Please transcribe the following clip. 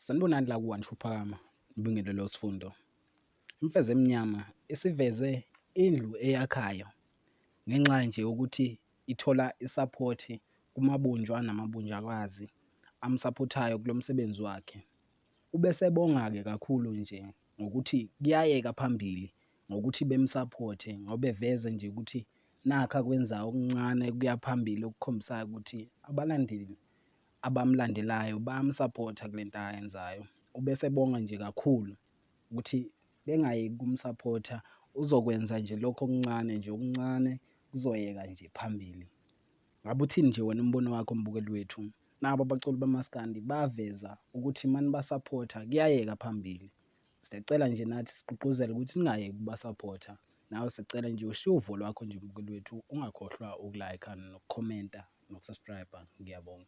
Sanibonani la ku-One Shuphakama, ngibingelele sifundo. Imfezi emnyama isiveze indlu eyakhayo ngenxa nje yokuthi ithola i-support kumabunjwa namabunjakazi amsaphothayo kulo msebenzi wakhe. Ubesebonga-ke kakhulu nje ngokuthi kuyayeka phambili ngokuthi bemsaphothe ngoba eveze nje ukuthi nakhu akwenzayo okuncane kuya phambili okukhombisayo ukuthi abalandeli abamlandelayo bayamsaphotha kule nto ayenzayo. Ubesebonga nje kakhulu ukuthi bengayeki ukumsaphotha, uzokwenza nje lokhu okuncane nje okuncane kuzoyeka nje phambili. Ngabe uthini nje wena umbono wakho mbukeli wethu? Nabo abaculi bamaskandi baveza ukuthi uma nibasaphotha kuyayeka phambili. Siyacela nje nathi sigqugquzele ukuthi ningayeki ukubasaphotha. Nawe sicela nje ushiye uvo lwakho nje mbukeli wethu, ungakhohlwa uku-like-a nokukhomenta noku-subscribe-a. Ngiyabonga.